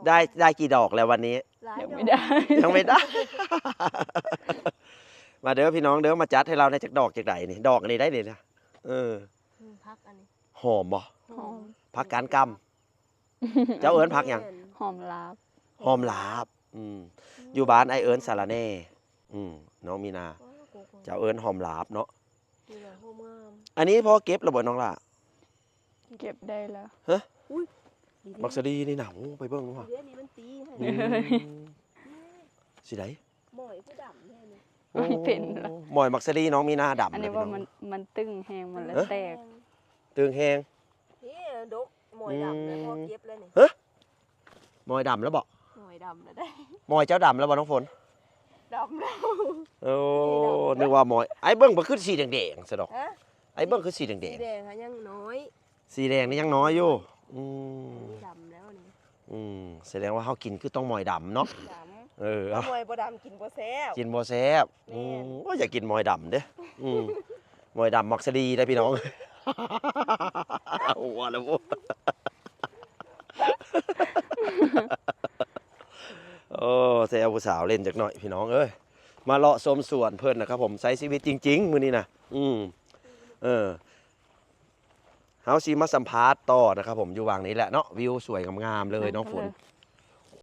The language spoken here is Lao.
ໄດ້ ໄດ້ກີ່ດອກແລ້ວວັນນີ້? ຫຼາຍ ຍັງ ດອກ ໄມ່ໄດ້ ຍັງໄມ່ໄດ້ ມາເດີພີ່ນ້ອງເດີ ມາຈັດໃຫ້ລາວແດ່ຈັກດອກຈັກໃດນີ້ ດອກອັນນີ້ໄດ໋ນີ້ນະ ເອີ ອືມ ຜັກອັນນີ້ ຫອມບໍ່? ຫອມ ຜັກການກຳ ເຈົ້າເອີ້ນຜັກຫຍັງ? ແມ່ນ ຫອມລາບ ຫອມລາບ ອືມ ຢູ່ບ້ານອ້າຍເອີ້ນສາລະແໜ່ ອືມ ນ້ອງມີນາ ໂອ້ຍ ເຈົ້າເອີ້ນຫອມລາບເນາະ ນີ້ລະຫອມງາມ ອັນນີ້ພໍເກັບແລ້ວບໍ່ນ້ອງຫຼ້າ? ເກັບໄດ້ແລ້ວ ຮະ? ອຸ້ຍ ໝາກສາລີນີ້ນະ ໂອ້ ໄປເບິ່ງດູຫວາ ເດ້ນີ້ມັນຕີໃຫ້ ອືມ ຊິໄດ້ ໝອຍຄືດຳແທ້ນີ້ ໂອ້ ມັນເປັນລະ ໝອຍໝາກສາລີນ້ອງມີນາດຳ ອັນນີ້ວ່າມັນ ມັນຕຶງແຮງ ມັນລະແຕກ ຕຶງແຮງ ເດ້ ດົກ ໝອຍດຳແລ້ວ ອືມ ພໍເກັບແລ້ວນີ້ ຮະ? ໝອຍດຳແລ້ວບໍ່? ໝອຍດຳແລ້ວໄດ໋ ໝອຍເຈົ້າດຳແລ້ວບໍ່ນ້ອງຝົນ? ດຳແລ້ວ ໂອ້ ນີ້ດຳ ນຶກວ່າໝອຍ ອ້າຍເບິ່ງມັນຄືສີແດງໆ ຊະດອກ ຮະ? ອ້າຍເບິ່ງຄືສີແດງໆ ສີແດງຫາຍັງນ້ອຍ ສີແດງນີ້ຍັງນ້ອຍຢູ່ ອືມ ອັນນີ້ດຳແລ້ວນີ້ ອືມ ສະແດງວ່າເຮົາກິນຄືຕ້ອງໝອຍດຳເນາະ ດຳ ເອີ ຖ້າໝອຍບໍ່ດຳກິນບໍ່ແຊບ ກິນບໍ່ແຊບ ແມ່ນ ອືມ ໂອ້ຍ ຢາກກິນໝອຍດຳເດ້ ອືມ ໝອຍດຳໝາກສາລີໄດ໋ພີ່ນ້ອງ ຫົວແລ້ວ ໂອ້ ແຊວຜູ້ສາວຫຼິ້ນຈັກໜ້ອຍພີ່ນ້ອງເອີຍ ມາເລາະຊົມສວນເພິ່ນນະຄັບຜົມ ໃຊ້ຊີວິດຈິງໆ ມື້ນີ້ນະ ອືມ ເອີ ເຮົາຊິມາສຳພາດຕໍ່ນະຄັບຜົມ ຢູ່ຫວ່າງນີ້ແຫຼະເນາະ ວິວສວຍງາມໆ ເລີຍ ນ້ອງຝົນ